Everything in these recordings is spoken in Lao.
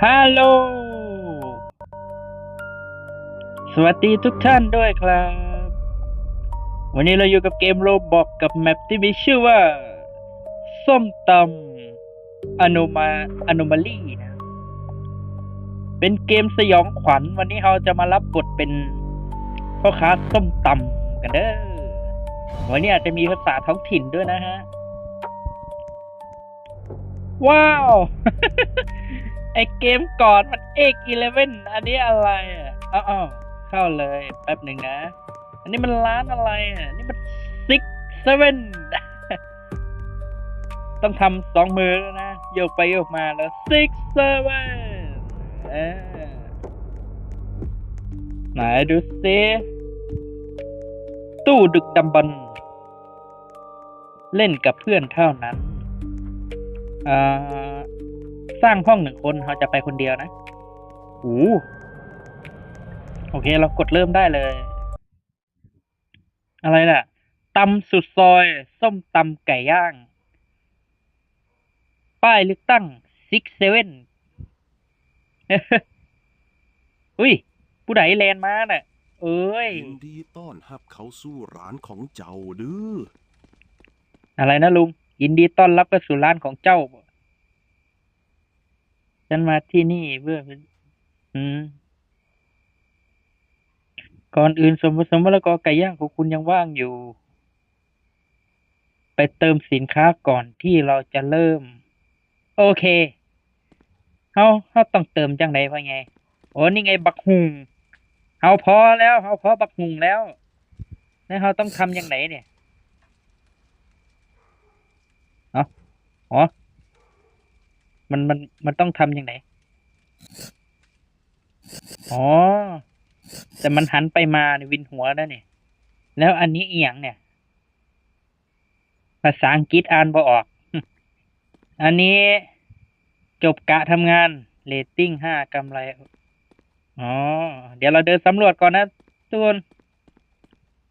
ຮາໂລ ສະຫວັດດີທຸກທ່ານດ້ວຍຄັບ. ວັນນີ້ເຮົາຢູ່ກັບເກມໂຣບລັອກ ກັບແມັບທີ່ມີຊື່ວ່າ ສົ້ມຕຳ ອະໂນມາ ອະໂນມາລີ ນະ ເປັນເກມສະຫຍອງຂວັນ. ວັນນີ້ເຮົາຈະມາລັບບົດເປັນພໍ່ຄ້າສົ້ມຕຳກັນເດີ. ວັນນີ້ອາດຈະມີພາສາທ້ອງຖິ່ນດ້ວຍນະຮະ. ວ້າວ ໄອ້ເກມກ່ອນມັນເອັກອີເລເວັນ ອັນນີ້ອະໄລອະ? ອ້າວ ເຂົ້າເລີຍ ແປັບໜຶ່ງນະ. ອັນນີ້ມັນຮ້ານອະໄລອະ? ນີ້ມັນຊິກເຊເວັນ ຕ້ອງທຳສອງມືນະ ໂຍກໄປໂຍກມາແລ້ວ ຊິກເຊເວັນ ເອີ ໄປດູຊິ ຕູ້ດຶກດຳບັນ ເລ່ນກັບເພື່ອນເທົ່ານັ້ນ. ເອີ ສ້າງຫ້ອງໜຶ່ງຄົນ ເຮົາຈະໄປຄົນດຽວນະ. ໂອ້ ໂອເຄ ເຮົາກົດເລີ່ມໄດ້ເລີຍ. ອະໄລລະ? ຕຳສຸດຊອຍ ສົ້ມຕຳໄກ່ຍ່າງ ປ້າຍເລືອກຕັ້ງ ຊິກເຊເວັນ. ອຸ້ຍ ຜູ້ໃດແລ່ນມານະ? ເອີຍ ຍິນດີຕ້ອນຮັບເຂົ້າສູ່ຮ້ານຂອງເຈົ້າເດີ້. ອະໄລນະລຸງ? ຍິນດີຕ້ອນຮັບເຂົ້າສູ່ຮ້ານຂອງເຈົ້າບໍ? ສັນມາທີ່ນີ້ເພື່ອ ອືມ ກ່ອນອື່ນ ສ່ວນປະສົມມະລະກອໄກ່ຍ່າງຂອງຄຸນຍັງວ່າງຢູ່. ໄປເຕີມສິນຄ້າກ່ອນທີ່ເຮົາຈະເລີ່ມ. ໂອເຄ ເຮົາ ເຮົາຕ້ອງເຕີມຈັ່ງໃດພໍ່ໃຫຍ່? ໂອ້ ນີ້ໄງບັກຫຸ່ງ. ເຮົາພໍແລ້ວ ເຮົາພໍບັກຫຸ່ງແລ້ວ. ແລ້ວເຮົາຕ້ອງທຳຈັ່ງໃດນີ້? ເອົ້າ ອໍ ມັນ ມັນ ມັນຕ້ອງທຳຈັ່ງໃດ? ອໍ ແຕ່ມັນຫັນໄປມານີ້ ວິນຫົວແລ້ວນີ້. ແລ້ວອັນນີ້ອີ່ຫຍັງນີ້? ພາສາອັງກິດອ່ານບໍ່ອອກ. ອັນນີ້ຈົບກະທຳງານ ເຣດຕິງຫ້າ ກຳໄລ. ອໍ ດຽວເຮົາເດີນສຳຫຼວດກ່ອນນະທຸກຄົນ.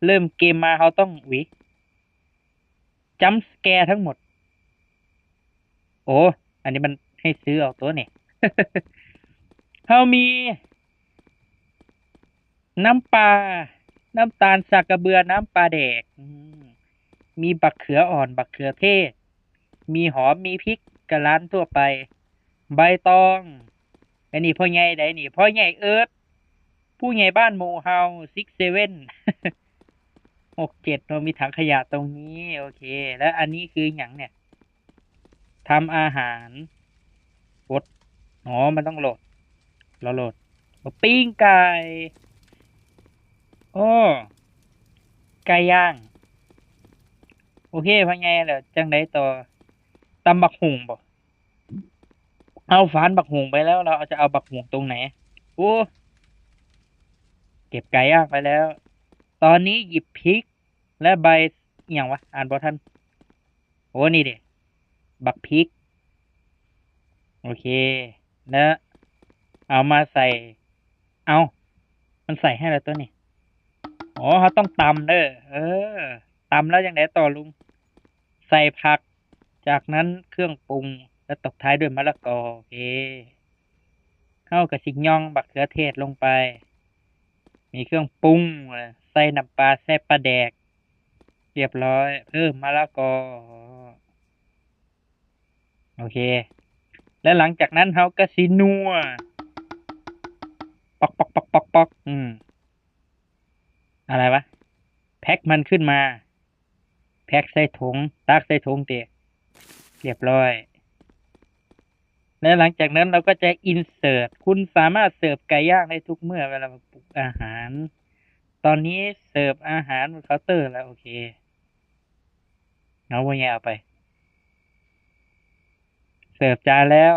ເລີ່ມເກມມາເຮົາຕ້ອງ ອຸ້ຍ ຈຳສະແກທັງໝົດ. ໂອ້ ອັນນີ້ມັນໃຫ້ຊື້ເອົາຕົວນີ້. ເຮົາມີ ນ້ຳປາ ນ້ຳຕານສາກກະເບືອ ນ້ຳປາແດກ ອືມ ມີບັກເຂືອອ່ອນ ບັກເຂືອເທດ ມີຫອມ ມີພິກ ກະຫຼານທົ່ວໄປ ໃບຕອງ. ອັນນີ້ພໍ່ໃຫຍ່ໃດນີ້? ພໍ່ໃຫຍ່ເອິດ ຜູ້ໃຫຍ່ບ້ານໝູ່ເຮົາ ຊິກເຊເວັນ ຫົກເຈັດເນາະ. ມີຖັງຂະຫຍະຕົງນີ້ ໂອເຄ. ແລ້ວອັນນີ້ຄືຫຍັງນີ້? ທຳອາຫານ ກົດ ອໍ ມັນຕ້ອງໂຫຼດ ລໍໂຫຼດ. ໂອ້ ປີ້ງໄກ່ ໂອ້ ໄກ່ຍ່າງ. ໂອເຄ ພໍ່ໃຫຍ່ ແລ້ວຈັ່ງໃດຕໍ່? ຕຳບັກຫຸ່ງບໍ? ເອົາ ຝານບັກຫຸ່ງໄປແລ້ວ ແລ້ວເຮົາຈະເອົາບັກຫຸ່ງຕົງໃນ? ໂອ້ ເກັບໄກ່ຍ່າງໄປແລ້ວ. ຕອນນີ້ຫຍິບພິກ ແລະ ໃບ ອີ່ຫຍັງວະ ອ່ານບໍ່ທັນ. ໂອ້ ນີ້ເດ ບັກພິກ. ໂອເຄ ແລ້ວເອົາມາໃສ່. ເອົ້າ ມັນໃສ່ໃຫ້ແລ້ວຕົວນີ້. ອໍ ເຮົາຕ້ອງຕຳເດີ. ເອີ ຕຳແລ້ວຈັ່ງໃດຕໍ່ລຸງ? ໃສ່ຜັກ ຈາກນັ້ນເຄື່ອງປຸງ ແລະ ຕົບທ້າຍດ້ວຍມະລະກອ. ໂອເຄ ເຮົາກະຊິຫຍ່ອງບັກເຂືອເທດລົງໄປ. ມີເຄື່ອງປຸງ ໃສ່ນ້ຳປາ ໃສ່ປາແດກ ລຽບຮ້ອຍ ເພີ່ມມະລະກອ. ໂອເຄ ແລະ ຫຼັງຈາກນັ້ນເຮົາກະຊິນົວ ປອກໆໆໆ ອືມ ອະໄລວະ ແພັກມັນຂຶ້ນມາ. ແພັກໃສ່ຖົງ ຕັກໃສ່ຖົງເຕະ ລຽບຮ້ອຍ. ແລະ ຫຼັງຈາກນັ້ນເຮົາກໍຈະອິນເສີດ. ຄຸນສາມາດເສີບໄກ່ຍ່າງໄດ້ທຸກເມື່ອເວລາມາປຸກອາຫານ. ຕອນນີ້ເສີບອາຫານເຄົາເຕີແລ້ວ. ໂອເຄ ເອົາ ພໍ່ໃຫຍ່ເອົາໄປ ເສີບຈານແລ້ວ.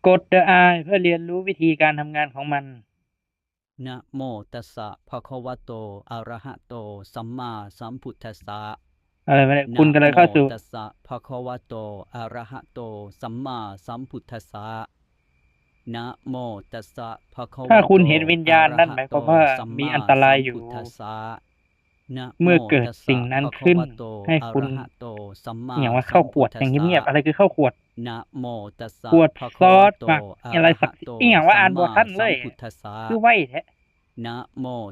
ກົດ The Eye ເພື່ອຮຽນຮູ້ວິທີການທຳງານຂອງມັນ. ນະໂມຕັດສະ ພະຄະວະໂຕ ອະຣະຫະໂຕ ສຳມາສຳພຸດທັດສະ. ເອີ ນະໂມຕັດສະ ພະຄະວະໂຕ ອະຣະຫະໂຕ ສຳມາສຳພຸດທັດສະ. ນະໂມຕັດສະ ພະຄະວະໂຕ ອະຣະຫະໂຕ ສຳມາສຳພຸດທັດສະ. ຖ້າຄຸນເຫັນວິນຍານ ນັ້ນໝາຍຄວາມວ່າມີອັນຕະລາຍຢູ່. ເມື່ອເກີດສິ່ງນັ້ນຂຶ້ນ ໃຫ້ຄຸນ ອີ່ຫຍັງວ່າ ເຂົ້າຂວດຢ່າງງຽບໆ ອະໄລຄືເຂົ້າຂວດ? ຂວດຊອດໝາກ ອີ່ຫຍັງວ່າ ອ່ານບໍ່ທັນເລີຍ ຄືໄວແທ້.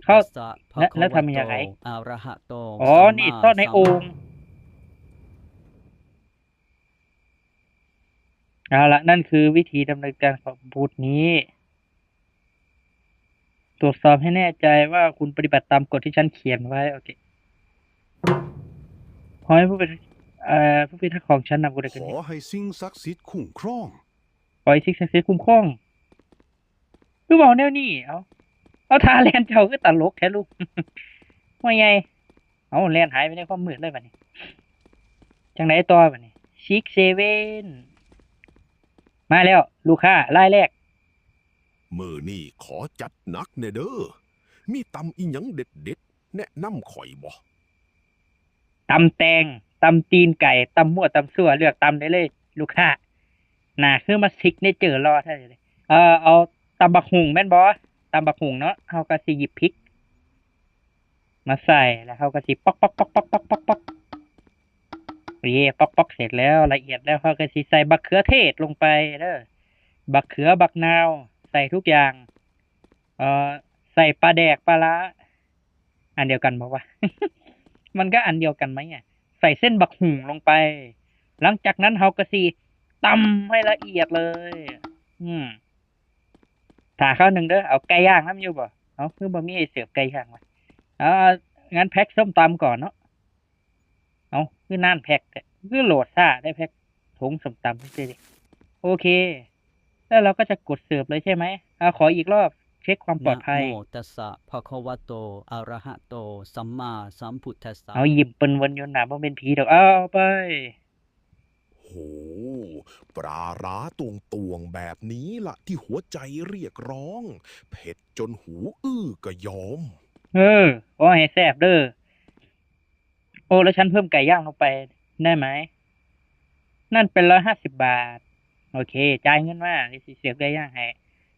ເຂົ້າ ແລ້ວທຳຍັງໄງ? ອໍ ນີ້ຊອດໃນໂອ່ງ. ເອົາລະ ນັ້ນຄືວິທີດຳເນີນການຂອງບູດນີ້. ຕວດສອບໃຫ້ແນ່ໃຈວ່າຄຸນປະຕິບັດຕາມກົດທີ່ສັນຂຽນໄວ້. ໂອເຄ. ຂໍໃຫ້ຜູ້ເປັນ ເອີ ຜູ້ພິທັກຂອງສັນນຳຜູ້ໃດກໍດີ. ຂໍໃຫ້ສິ່ງສັກສິດຄຸ້ມຄອງ. ຂໍໃຫ້ສິ່ງສັກສິດຄຸ້ມຄອງ. ຄືເວົ້າແນວນີ້? ເອົາ ເອົາ ທ່າແລ່ນເຈົ້າຄືຕະຫຼົກແທ້ລູກ. ວ່າໃຫຍ່. ເອົາ ແລ່ນຫາຍໄປໃນຄວາມມືດເລີຍບາດນີ້. ຈັ່ງໃດຕໍ່ບາດນີ້? ຊິກເຊເວັນ ມາແລ້ວ ລູກຄ້າລາຍແລກ. ມື້ນີ້ຂໍຈັດໜັກແດ່ເດີ. ມີຕຳອີ່ຫຍັງເດັດໆ ແນະນຳຂ້ອຍບໍ່? ຕຳແຕງ, ຕຳຕີນໄກ່, ຕຳມົ້ວຕຳຊົ່ວ, ເລືອກຕຳໄດ້ເລີຍລູກຄ້າ. ໜ້າຄືມາຊິກເນເຈີຫຼໍ່ແທ້ເລີຍ. ເອີ ເອົາຕຳບັກຫຸ່ງແມ່ນບໍ່? ຕຳບັກຫຸ່ງເນາະ. ເຮົາກໍຊິຫຍິບພິກມາໃສ່ ແລ້ວເຮົາກໍຊິປອກໆໆໆໆ. ໂອເຄ ປອກໆເສັດແລ້ວ ລະອຽດແລ້ວ ເຮົາກໍຊິໃສ່ບັກເຂືອເທດລົງໄປເດີ. ບັກເຂືອ ບັກນາວ ໃສ່ທຸກຢ່າງ. ເອີ ໃສ່ປາແດກ ປາຫຼ້າ ອັນດຽວກັນບໍ່ວະ? ມັນກໍອັນດຽວກັນໄໝ? ໃສ່ເສັ້ນບັກຫຸ່ງລົງໄປ. ຫຼັງຈາກນັ້ນເຮົາກໍຊິຕຳໃຫ້ລະອຽດເລີຍ. ອືມ ຖ້າຄາວໜຶ່ງເດີ. ເອົາໄກ່ຍ່າງນຳຢູ່ບໍ່? ເອົາ ຄືບໍ່ມີໃຫ້ເສີບໄກ່ຍ່າງວະ? ເອົາ ເອົາ ງານແພັກສົ້ມຕຳກ່ອນເນາະ. ເອົ້າ ຄືນານແພັກແທ້ ຄືໂຫຼດຊ້າແທ້ແພັກຖົງສົ້ມຕຳຈັ່ງຊີ້. ໂອເຄ ແລ້ວເຮົາກໍຈະກົດເສີບເລີຍໃຊ່ໄໝ? ເອົາ ຂໍອີກລອບ ເຊັກຄວາມປອດໄພ. ນະໂມຕັດສະ ພະຄະວະໂຕ ອະລະຫະໂຕ ສຳມາສຳພຸດທັດສະ. ເອົາ ຍິ້ມເປິ້ນເວີນຢູ່ ໜ້າບໍ່ແມ່ນຜີດອກ. ເອົາ ເອົາໄປ. ໂຫ ປາລາຕົວງໆແບບນີ້ລະທີ່ຫົວໃຈຮຽກຮ້ອງ ເຜັດຈົນຫູອື້ກໍຍອມ. ເອີ ຂໍໃຫ້ແຊບເດີ. ໂອ້ ແລ້ວສັນເພີ່ມໄກ່ຍ່າງລົງໄປໄດ້ໄໝ? ນັ້ນເປັນຮ້ອຍຫ້າສິບບາດ. ໂອເຄ ຈ່າຍເງິນມາ ດຽວຊິເສີບໄກ່ຍ່າງໃຫ້.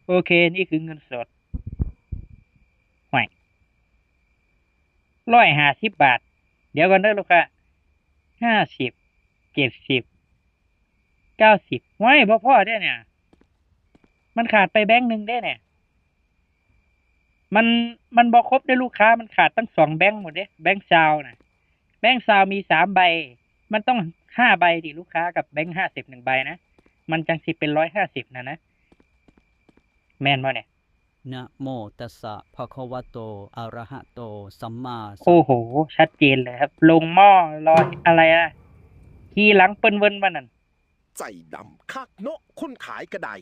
ໂອເຄ ນີ້ຄືເງິນສົດ. ຫ້ວຍ ຮ້ອຍຫ້າສິບບາດ. ດຽວກ່ອນເດີລູກຄ້າ. ຫ້າສິບ ເຈັດສິບ ເກົ້າສິບ. ໂອ້ຍ ບໍ່ພໍເດ້ນີ້ ມັນຂາດໄປແບັງໜຶ່ງເດ້ນີ້. ມັນ ມັນບໍ່ຄົບເດ້ລູກຄ້າ ມັນຂາດທັງສອງແບັງພຸ້ນເດ້. ແບັງຊາວນະ ແບັງຊາວມີສາມໃບ ມັນຕ້ອງຫ້າໃບຕິລູກຄ້າ ກັບແບັງຫ້າສິບໜຶ່ງໃບນະ ມັນຈັ່ງຊິເປັນຮ້ອຍຫ້າສິບນັ້ນນະ. ແມ່ນບໍ່ນີ້? ນະໂມຕັດສະ ພະຄະວະໂຕ ອະລະຫະໂຕ ສຳມາສຳ ໂອ້ໂຫ ຊັດເຈນເລີຍຄັບ. ລົງໝໍ້ລໍອະໄລລະ ຂີ່ຫຼັງເປິ້ນເວີນປານນັ້ນ. ໃຈດຳຄັກເນາະ ຄົນຂາຍກໍໄດ້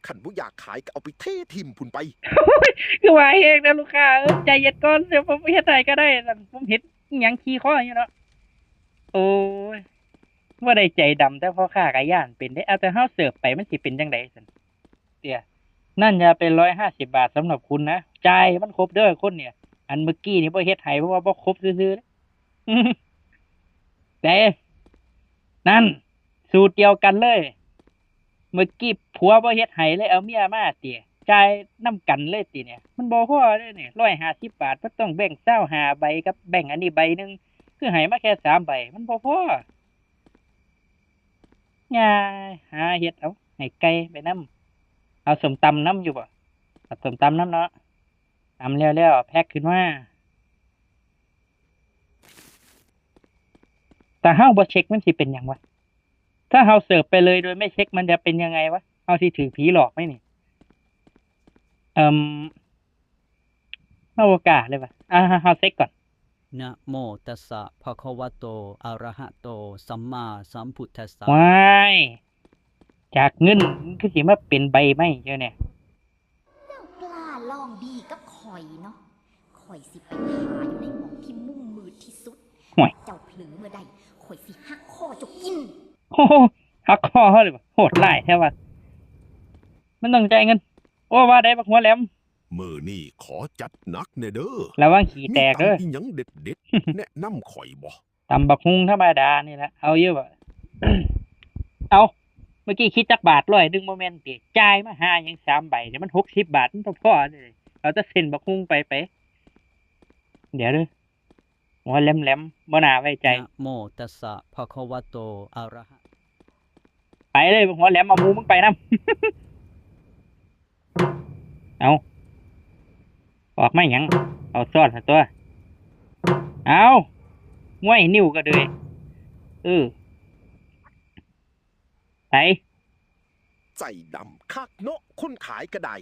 ຄັນບໍ່ຢາກຂາຍກໍເອົາໄປເທຖິ້ມພຸ້ນໄປ. ຄືວ່າແຮງນະລູກຄ້າເອີຍ ໃຈເຢັນກ່ອນ ດຽວຜົມເຮັດໃຫ້ກໍໄດ້. ນັ້ນ ຜົມເຮັດອີ່ຫຍັງຂີ່ຄໍຢູ່ເນາະ. ໂອ້ຍ ບໍ່ໄດ້ໃຈດຳ ແຕ່ພໍ່ຄ້າກໍຢ້ານເປັນເດ້. ເອົາ ແຕ່ເຮົາເສີບໄປມັນຊິເປັນຈັ່ງໃດຊັ້ນ? ເຕີຍ ນັ້ນຈະເປັນຮ້ອຍຫ້າສິບບາດສຳລັບຄຸນນະ. ຈ່າຍໃຫ້ມັນຄົບເດີຄົນນີ້. ອັນເມື່ອກີ້ນີ້ບໍ່ເຮັດໃຫ້ ເພາະວ່າບໍ່ຄົບຊື່ໆ. ເດ້ ນັ້ນ ສູດດຽວກັນເລີຍ. ເມື່ອກີ້ຜົວບໍ່ເຮັດໃຫ້ ເລີຍເອົາເມຍມາຕິ ຈ່າຍນຳກັນເລີຍຕິນີ້. ມັນບໍ່ພໍເດ້ນີ້ ຮ້ອຍຫ້າສິບບາດ ມັນຕ້ອງແບ່ງຊາວຫ້າໃບກັບແບ່ງອັນນີ້ໃບໜຶ່ງ ຄືໃຫ້ມາແຄ່ສາມໃບ ມັນບໍ່ພໍ. ຍາຍ ຫາເຮັດເອົາ ໃຫ້ໄກ່ໄປນຳ. ເອົາສົ້ມຕຳນຳຢູ່ບໍ່? ເອົາສົ້ມຕຳນຳເນາະ. ຕຳແລ້ວໆ ແພັກຂຶ້ນມາ. ຖ້າເຮົາບໍ່ເຊັກມັນຊິເປັນຫຍັງວະ? ຖ້າເຮົາເສີບໄປເລີຍໂດຍໄມ່ເຊັກມັນຈະເປັນຍັງໄງວະ? ເຮົາຊິຖືກຜີຫຼອກໄໝນີ້? ເອີ່ມ ເຮົາບໍ່ກ້າເລີຍວະ. ອ່າ ເຮົາເຊັກກ່ອນ. ນະໂມຕັດສະ ພະຄະວະໂຕ ອະລະຫະໂຕ ສຳມາສຳພຸດທັດສະ. ວ້າຍ ຈາກເງິນມັນຄືຊິມາເປັນໃບໄມ້ແນວນີ້. ເຈົ້າກ້າລອງດີກັບຂ້ອຍເນາະ ຂ້ອຍຊິໄປຖ້າຢູ່ໃນໝ່ອງທີ່ມຸມມືດທີ່ສຸດ. ຫ້ວຍ ເຈົ້າເຜີເມື່ອໃດ ຂ້ອຍຊິຫັກຄໍເຈົ້າກິນ. ໂອ້ໂຫ ຫັກຄໍເຮົາເລີຍ ໂຫດຮ້າຍແທ້ວ່າ. ມັນຕ້ອງຈ່າຍເງິນ. ໂອ້ ວ່າໄດ້ບັກຫົວແຫຼມ. ມື້ນີ້ຂໍຈັດໜັກແດ່ເດີ. ລະວັງຂີ້ແຕກເດີ. ມີຕຳອີ່ຫຍັງເດັດໆ ແນະນຳຂ້ອຍບໍ່? ຕຳບັກຫຸ່ງທຳມະດານີ້ລະ ເອົາຢູ່ບໍ່? ເອົາ ເມື່ອກີ້ຄິດຈັກບາດ? ຮ້ອຍໜຶ່ງບໍ່ແມ່ນຕິ? ຈ່າຍມາຫາຫຍັງສາມໃບນີ້ ມັນຫົກສິບບາດ ມັນບໍ່ພໍເດ້. ເອົາແຕ່ເສັ້ນບັກຫຸ່ງໄປ ໄປ. ດຽວເດີ. ຫົວແຫຼມໆ ບໍ່ໜ້າໄວ້ໃຈ. ນະໂມຕັດສະພະຄະວະໂຕ ອະລະຫະ ໄປເລີຍ ຫົວແຫຼມ ເອົາໝູມຶງໄປນຳ. ເອົາ ອອກມາຫຍັງ? ເອົາຊ້ອນຫັ້ນຕົວະ. ເອົາ ງວຍ ນິ້ວກະເດີຍ. ເອີ ໄປ. ໃຈດຳຄັກເນາະ ຄົນຂາຍກະໄດ້.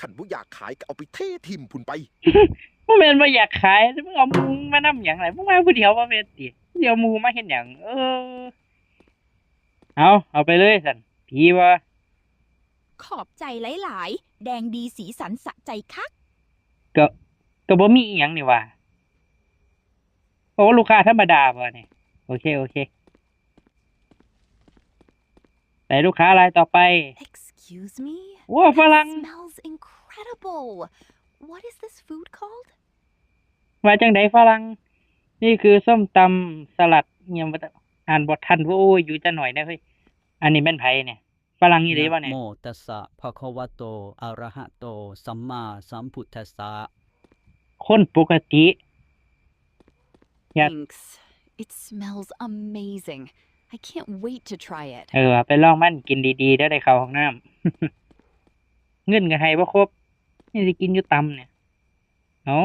ຄັນບໍ່ຢາກຂາຍກະເອົາໄປເທຖິ້ມພຸ້ນໄປ. ບໍ່ແມ່ນບໍ່ຢາກຂາຍ, ມຶງເອົາໝູມານຳຫຍັງລະ? ມຶງມາຜູ້ດຽວບໍ່ແມ່ນຕິ? ຊິເອົາໝູມາເຮັດຫຍັງ? ເອີ ເອົາ ເອົາໄປເລີຍຊັ້ນ. ຜີບໍ່? ຂອບໃຈຫຼາຍໆ. ແດງດີສີສັນສະໃຈຄັກ. ກະ ກະບໍ່ມີອີ່ຫຍັງນີ້ຫວ່າ. ໂອ້ ລູກຄ້າທຳມະດາບໍ່ນີ້? ໂອເຄ ໂອເຄ. ໄດ້ລູກຄ້າລາຍຕໍ່ໄປ. Excuse me? ໂອ້ ຝຣັ່ງ. It smells incredible. What is this food called? ວ່າຈັ່ງໃດຝຣັ່ງ? ນີ້ຄືສົ້ມຕຳສະຫຼັດ ອີ່ຫຍັງ ອ່ານບໍ່ທັນ. ໂອ້ຍ ຢູ່ຈັກໜ້ອຍແດ່ເຮີ້ຍ. ອັນນີ້ແມ່ນໃຜນີ້? ຝຣັ່ງອີ່ຫຼີບໍ່ນີ້? ນະໂມຕັດສະພະຄະວະໂຕ ອະລະຫະໂຕ ສຳມາສຳພຸດທັດສະ. ຄົນປົກກະຕິ. ຢາກ Thanks. It smells amazing. I can't wait to try it. ເອີ ໄປລອງມັນ ກິນດີໆເດີ ໄດ້ເຂົ້າຫ້ອງນ້ຳ. ເງິນກະໃຫ້ບໍ່ຄົບ ຍັງຊິກິນຢູ່ຕຳນີ້. ເອົາ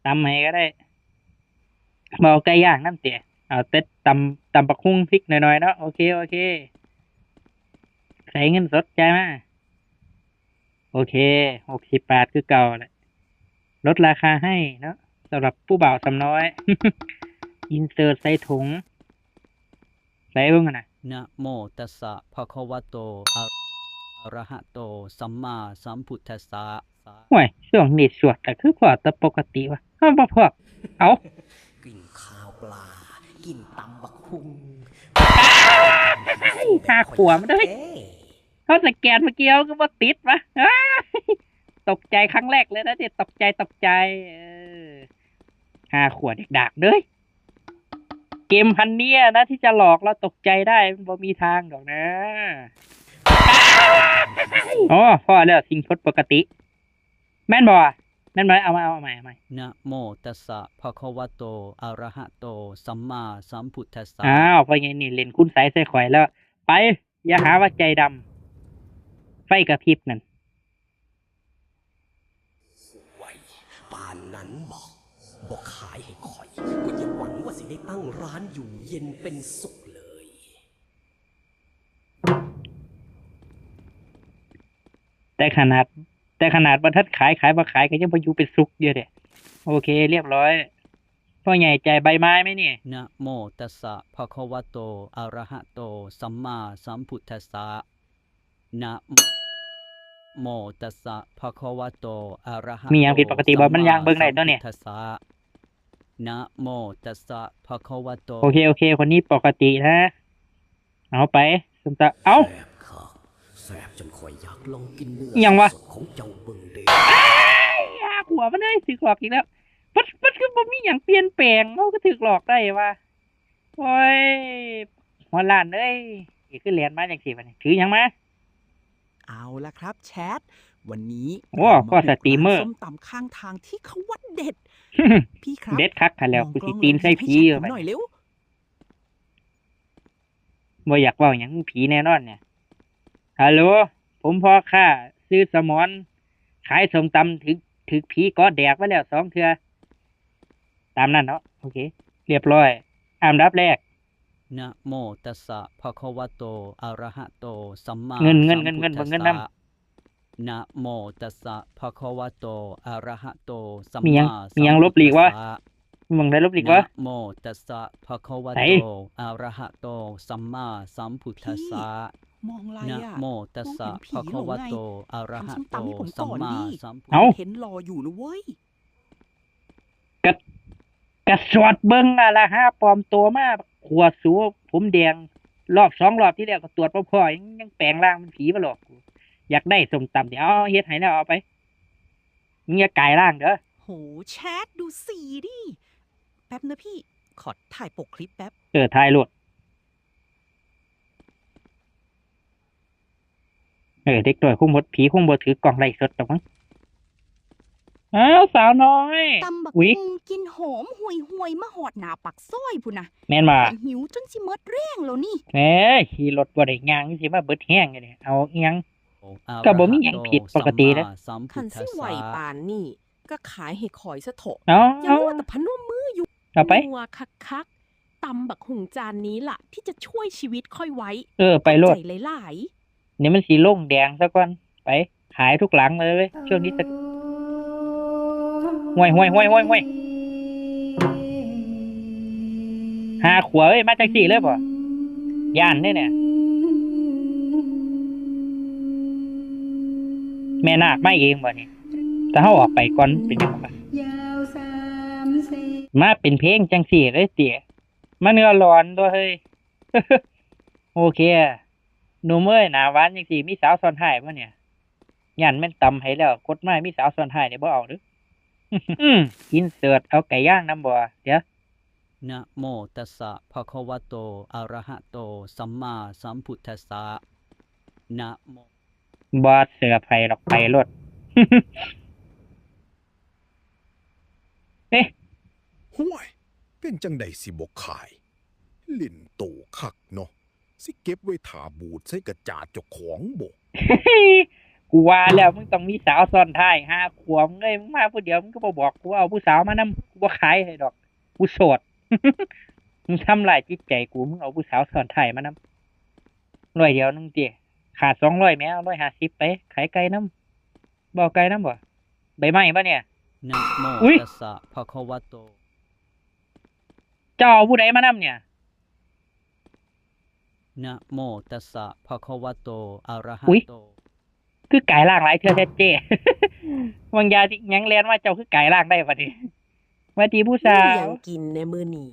ຕຳໃຫ້ກະໄດ້. ບໍ່ເອົາໄກ່ຍ່າງນຳຕິ? ເອົາແຕ່ຕຳ ຕຳບັກຫຸ່ງ ພິກໜ້ອຍໆເນາະ. ໂອເຄ ໂອເຄ. ໃສ່ເງິນສົດ ຈ່າຍມາ. ໂອເຄ ຫົກສິບບາດຄືເກົ່າແຫຼະ. ລົດລາຄາໃຫ້ເນາະ ສຳລັບຜູ້ບ່າວສ່ຳນ້ອຍ. ອິນເສີດໃສ່ຖົງ. ໃສ່ເບິ່ງຫັ້ນນະ. ນະໂມຕັດສະພະຄະວະໂຕ ອະ ອະລະຫະໂຕ ສຳມາສຳພຸດທັດສະ. ໂອ້ຍ ຊ່ວງນີ້ສວດກະຄືພໍແຕ່ປົກກະຕິວະ. ເຮົາບໍ່ພວກ ເອົາ ກິນຂ້າວປາ ກິນຕຳບັກຫຸ່ງ. ຫາຂວາມເດີ. ເຮົາສະແກນເມື່ອກີ້ ເຮົາຄືບໍ່ຕິດວະ? ຕົກໃຈຄັ້ງແລກເລີຍນະ ຕົກໃຈ ຕົກໃຈ. ເອີ ຫ້າຂວດດາກເດີ. ເກມພັນນີ້ນະ ທີ່ຈະຫຼອກເຮົາຕົກໃຈໄດ້ ມັນບໍ່ມີທາງດອກນະ. ອໍ ພໍແລ້ວ ສິ່ງຜິດປົກກະຕິ. ແມ່ນບໍ່? ແມ່ນບໍ່? ເອົາໃໝ່ ເອົາໃໝ່ ເອົາໃໝ່. ນະໂມຕັດສະພະຄະວະໂຕ ອະລະຫະໂຕ ສຳມາສຳພຸດທັດສະ. ອ້າວ ພໍ່ໃຫຍ່ນີ້ຫຼິ້ນຄຸນໄສໃສ່ຂ້ອຍແລ້ວ. ໄປ ຢ່າຫາວ່າໃຈດຳ ໄຟກະພິບນັ້ນ. ໂອ້ຍ ປານນັ້ນບໍ? ບໍ່ຂາຍໃຫ້ຂ້ອຍ ກໍຢ່າຫວັງວ່າຊິໄດ້ຕັ້ງຮ້ານຢູ່ເຢັນເປັນສຸກເລີຍ. ແຕ່ຂະໜາດ ແຕ່ຂະໜາດບໍ່ທັນຂາຍ ຂາຍບໍ່ຂາຍກໍຍັງບໍ່ຢູ່ເປັນສຸກຢູ່ເດ້. ໂອເຄ ລຽບຮ້ອຍ. ພໍ່ໃຫຍ່ ຈ່າຍໃບມາໄໝນີ້? ນະໂມຕັດສະພະຄະວະໂຕ ອະລະຫະໂຕ ສຳມາສຳພຸດທັດສະ. ນະໂມຕັດສະພະຄະວະໂຕ ອະລະຫະໂຕ ມີຫຍັງຜິດປົກກະຕິບໍ່? ມັນຍ່າງເບິ່ງໄດ້ຕົວນີ້. ນະໂມຕັດສະພະຄະວະໂຕ. ໂອເຄ ໂອເຄ ຄົນນີ້ປົກກະຕິນະ. ເອົາໄປ ສົມຕາ ເອົາ ແຊບຄັກ ແຊບຈົນຂ້ອຍຢາກລອງກິນເນື້ອ ອີ່ຫຍັງວະ? ສົດໆຂອງເຈົ້າເບິ່ງເດ້. ອ້າຍ ຫາຂວາມາເລີຍ ຖືກຫຼອກອີກແລ້ວ. ມັນ ມັນຄືບໍ່ມີຫຍັງປ່ຽນແປງ ເຮົາຄືຖືກຫຼອກໄດ້ວະ. ໂອ້ຍ ຫົວລ້ານເອີຍ ນີ້ຄືແລ່ນມາຈັ່ງຊີ້ບາດນີ້ ຖືຫຍັງມາ? ເອົາລະຄັບແຊັດ ວັນນີ້ ໂອ້ ພໍ່ສະຕຣີມເມີ ເຮົາມາບຸກຮ້ານສົ້ມຕຳຂ້າງທາງທີ່ເຂົາວ່າເດັດ. ພີ່ຄັບ ເດັດຄັກຫັ້ນແຫຼ້ວ ມອງກ້ອງ ກູຊິຕີນໃສ່ຜີຢູ່ ໃຫ້ແຊັດເຫັນໜ້ອຍເລັວ. ບໍ່ຢາກເວົ້າຫຍັງ ຜີແນ່ນອນນີ້. ຮັລໂຫຼ ຜົມພໍ່ຄ້າຊື່ສະໝອນ ຂາຍສົ້ມຕຳ ຖືກ ຖືກຜີເກາະແດກມາແລ້ວສອງເທື່ອ. ຕາມນັ້ນເນາະ. ໂອເຄ ລຽບຮ້ອຍ. ອັນດັບແລກ ນະໂມຕັດສະພະຄະວະໂຕ ອະລະຫະໂຕ ສຳມາ ເງິນ ເງິນ ເງິນ ເງິນ ເບິ່ງເງິນນຳ. ນະໂມຕັດສະພະຄະວະໂຕ ອະລະຫະໂຕ ສຳມາ ມີຫຍັງ ມີຫຍັງຫຼົບຫຼີກວະ? ເບິ່ງໄດ້ຫຼົບຫຼີກວະ? ນະໂມຕັດສະພະຄະວະໂຕ ອະລະຫະໂຕ ສຳມາສຳພຸດທັດສະ. ມອງໄລອະ ນະໂມຕັດສະພະຄະວະໂຕ ອະລະຫະໂຕ ສຳມາສຳພຸດທັດສະ. ເອົ້າ ເຫັນຫຼໍ່ຢູ່ນະເວີຍ. ກະ ກະສອດເບິ່ງອະລະຫາ ປອມໂຕມາ ຂົວສູ ຜົມແດງ ລອບສອງລອບທີ່ແລ້ວກໍຕວດບໍ່ພໍ ຍັງ ຍັງແປງຮ່າງເປັນຜີມາຫຼອກກູ. ຢາກໄດ້ສົ້ມຕຳຕິ ເອົາ ເຮັດໃຫ້ແລ້ວ ເອົາໄປ. ມຶງຢ່າກາຍຮ່າງເດີ. ໂຫ ແຊັດ ດູສີດິ. ແປັບນະພີ່ ຂໍຖ່າຍປົກຄລິບແປັບ. ເອີ ຖ່າຍໂລດ. ເອີ ເດັກນ້ອຍຄົງບໍ່ ຜີຄົງບໍ່ຖືກກ້ອງໄລຟ໌ສົດດອກມັ້ງ. ອ້າວ ສາວນ້ອຍ ຕຳບັກຫຸ່ງກິນຫອມຫວຍໆ ມາຮອດໜ້າປາກຊອຍພຸ້ນນະ ແມ່ນບໍ່? ຂ້ອຍຫິວຈົນຊິໝົດແຮງແລ້ວນີ້ ແໝ ຂີ່ລົດບໍ່ໄດ້ ຍ່າງຊິມາເບິດແຮງຢູ່ນີ້ ເອົາອີ່ຫຍັງ? ກໍບໍ່ມີຫຍັງຜິດ ປົກກະຕິເດ້. ຄັນຊິໄວປານນີ້ ກໍຂາຍໃຫ້ຂ້ອຍຊະເຖາະ ຢ່າມັວແຕ່ພະນົມມືຢູ່ ເອົາໄປ ນົວຄັກໆ ຕຳບັກຫຸ່ງຈານນີ້ລະທີ່ຈະຊ່ວຍຊີວິດຂ້ອຍໄວ້ ເອີ ໄປໂລດ ຂອບໃຈຫຼາຍໆ. ນີ້ມັນຊິລົງແດງຊະກ່ອນ ໄປ ຂາຍທຸກຫຼັງເລີຍ ຊ່ວງນີ້ຊະ ຫ້ວຍໆໆໆໆ ຫາຂວບເອີຍ ມາຈັ່ງຊີ້ເລີຍບໍ? ຢ້ານເດ້ນີ້ ແມ່ນາກມາເອງບໍນີ້? ຖ້າເຮົາອອກໄປກ່ອນເປັນຫຍັງວະ? ມາເປັນເພງຈັ່ງຊີ້ເລີຍຕິ? ມັນກໍຫຼອນຕົວເຮີ້ຍ. ໂອເຄ ໜຸ່ມເອີຍ ໜ້າຫວານຈັ່ງຊີ້ ມີສາວຊ້ອນທ້າຍບໍ່ນີ້? ຢ້ານແມ່ນຕຳໃຫ້ແລ້ວກົດມາມີສາວຊ້ອນທ້າຍນີ້ບໍ່ເອົາເດີ້. ອືມ ອິນເສີດ ເອົາໄກ່ຍ່າງນຳບໍ່? ດຽວ ນະໂມຕັດສະ ພະຄະວະໂຕ ອະລະຫະໂຕ ສຳມາສຳພຸດທັດສະ ນະໂມ. ບໍ່ເສີບໃຫ້ດອກ ໄປໂລດ. ເອະ ຫ້ວຍ ເປັນຈັ່ງໃດຊິບໍ່ຂາຍ? ຫຼິ້ນໂຕຄັກເນາະ ຊິເກັບໄວ້ຖ້າບູດໃສ່ກະຈາດເຈົ້າຂອງບໍ? ກູວ່າແລ້ວ ມຶງຕ້ອງມີສາວຊ້ອນທ້າຍ ຫາຂວບເອີຍ ມຶງມາຜູ້ດຽວ ມຶງກໍບໍ່ບອກກູ ເອົາຜູ້ສາວມານຳ ກູບໍ່ຂາຍໃຫ້ດອກ ກູໂສດ. ມຶງທຳລາຍຈິດໃຈກູ ມຶງເອົາຜູ້ສາວຊ້ອນທ້າຍມານຳ. ຮ້ອຍດຽວໜຶ່ງຕິ? ຂາດສອງຮ້ອຍແໝ ເອົາຮ້ອຍຫ້າສິບໄປ ຂາຍໄກ່ນຳ. ບໍ່ເອົາໄກ່ນຳບໍ? ໃບໄມ້ບໍນີ້? ນະໂມ ອຸ້ຍ ຕັດສະ ພະຄະວະໂຕ. ເຈົ້າເອົາຜູ້ໃດມານຳນີ້? ນະໂມ ຕັດສະ ພະຄະວະໂຕ ອະລະຫະໂຕ. ຄືກາຍຮ່າງຫຼາຍເທື່ອແທ້ເຈ້. ຫວ່າງຢາຊິຫຍັງແລ່ນມາ ເຈົ້າຄືກາຍຮ່າງໄດ້ບັດນີ້? ຫວັດດີຜູ້ສາວ. ມີຫຍັງກິນແດ່ມື້ນີ້?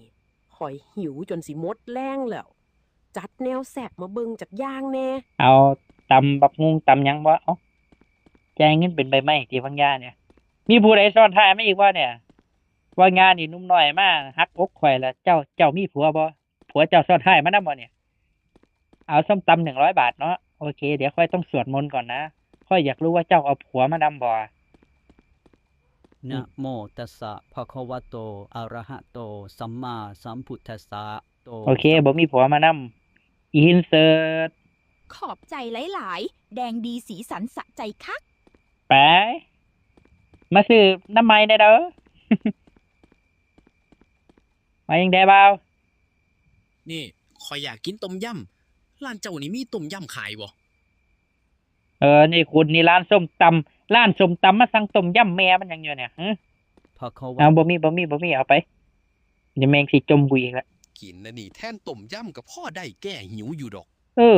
ຂ້ອຍຫິວຈົນຊິໝົດແຮງແລ້ວ. ຈັດແນວແຊບມາເບິ່ງຈັກຢ່າງແດ່. ເອົາຕຳບັກຫຸ່ງຕຳຫຍັງບໍ່? ເອົາ ຈ່າຍເງິນເປັນໃບໄມ້ຕິຫວ່າງຢານີ້? ມີຜູ້ໃດຊ້ອນທ້າຍມາອີກບໍ່ນີ້? ຫວ່າງຢານີ້ໜຸ່ມນ້ອຍມາຫັກອົກຂ້ອຍລະ. ເຈົ້າ ເຈົ້າມີຜົວບໍ່? ຜົວເຈົ້າຊ້ອນທ້າຍມານຳບໍ່ນີ້? ເອົາ ສົ້ມຕຳໜຶ່ງຮ້ອຍບາດເນາະ. ໂອເຄ ດຽວຂ້ອຍຕ້ອງສວດມົນກ່ອນນະ. ຂ້ອຍຢາກຮູ້ວ່າເຈົ້າເອົາຜົວມານຳບໍ່? ນະໂມຕັດສະ ພະຄະວະໂຕ ອະລະຫະໂຕ ສຳມາສຳພຸດທັດສະ. ໂອເຄ ບໍ່ມີຜົວມານຳ. ອິນເສີດ. ຂອບໃຈຫຼາຍໆ ແດງດີສີສັນສະໃຈຄັກ. ໄປ ມາຊື້ນ້ຳໃໝ່ແດ່ເດີ. ວ່າຈັ່ງໃດບ່າວ? ນີ້ ຂ້ອຍຢາກກິນຕົ້ມຢຳ. ຮ້ານເຈົ້ານີ້ມີຕົ້ມຢຳຂາຍບໍ່? ເອີ ນີ້ຄຸນ ນີ້ຮ້ານສົ້ມຕຳ ຮ້ານສົ້ມຕຳ ມາສັ່ງຕົ້ມຢຳແມ່ມັນຫຍັງຢູ່ນີ້? ຫື? ເອົາ ບໍ່ມີ ບໍ່ມີ ບໍ່ມີ ເອົາໄປ. ດຽວແມ່ງຊິຈົ່ມກູອີກລະ. ກິນອັນນີ້ແທນຕົ້ມຢຳກໍພໍໄດ້ແກ້ຫິວຢູ່ດອກ. ເອີ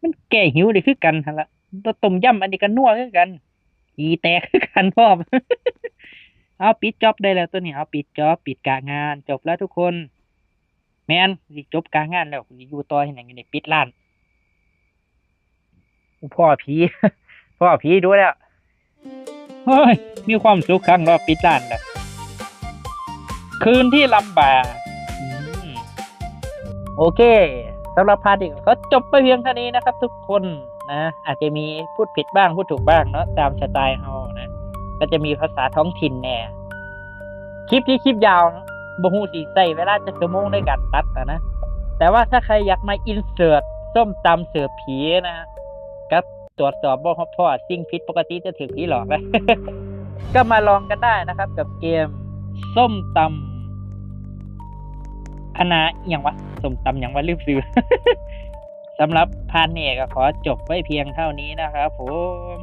ມັນແກ້ຫິວໄດ້ຄືກັນຫັ້ນລະ. ແຕ່ຕົ້ມຢຳອັນນີ້ກໍນົວຄືກັນ ຂີ້ແຕກຄືກັນພ້ອມ. ເອົາ ປິດຈອບໄດ້ແລ້ວໂຕນີ້. ເອົາ ປິດຈອບ ປິດກະງານ ຈົບແລ້ວທຸກຄົນ. ແມ່ນ ຊິຈົບກະງານແລ້ວ ຊິຢູ່ຕໍ່ເຮັດຫຍັງຢູ່ນີ້? ປິດຮ້ານ. ພໍ້ຜີ ພໍ້ຜີດູແລ້ວ. ໂອ້ຍ ມີຄວາມສຸກຄັກເນາະ ປິດຮ້ານແລ້ວ. ຄືນທີ່ລຳບາກ. ອືມ ໂອເຄ ສຳລັບພາດນີ້ກໍຂໍຈົບໄວ້ພຽງເທົ່ານີ້ນະຄັບທຸກຄົນນະ. ອາດຈະມີພູດຜິດບ້າງ ພູດຖືກບ້າງເນາະ ຕາມສະໄຕເຮົານະ. ກໍຈະມີພາສາທ້ອງຖິ່ນແດ່. ຄລິບນີ້ຄລິບຍາວເນາະ ບໍ່ຮູ້ຊິໃຊ້ເວລາຈັກຊົ່ວໂມງໃນການຕັດຫັ້ນນະ. ແຕ່ວ່າຖ້າໃຄຢາກມາອິນເສີດ ສົ້ມຕຳເສີບຜີນະ ກັບ ตรวจสอบบ่ຮອບคอบ ສິ່ງຜິດปกติ ຈະຖືກผีຫຼอกນະ. ກໍมาลองกันได้นะครับ กับเกมส้มตำ ອັນນະ ອີ່ຫຍັງວະ ສົ້ມຕຳຫຍັງວະ ລືມຊື່. สำหรับพาร์ทนี้ก็ขอจบไว้เพียงเท่านี้นะครับผม.